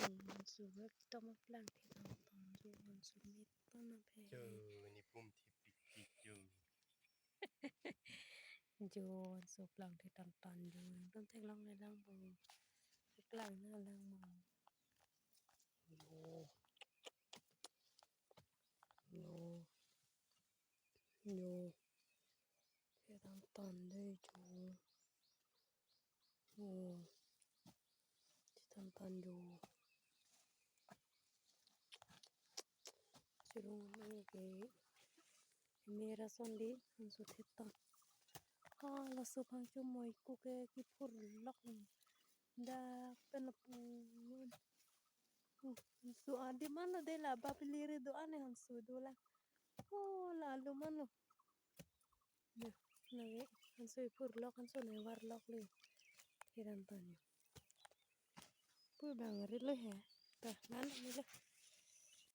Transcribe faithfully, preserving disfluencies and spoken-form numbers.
Hanso ekdom aplang thek tangtang jo, hanso me ton aphe. Jo, ne pum thipikpik jo. Jo, hanso aplang thek tangtang jo. Ekdom theklongle lang bo. Aplang nanglang bo. Jo. Jo. Jo. Thek tangtang dei jo. Jo. Thek tangtang jo. Chirung nangke. Mera son dei, hanso thek tang. Ha, laso aphan chomoi ko ke kiphurlok nang. Dak pen lapu. Hmm, hanso adim anlo dei, la bap liri do-an ne hanso do la. Oh, la alum anlo. Nah, lake hanso kiphurlok, hanso ne varlokle. Hiran tanyo. Pu bang rit lo he. Ta, nan ni lo.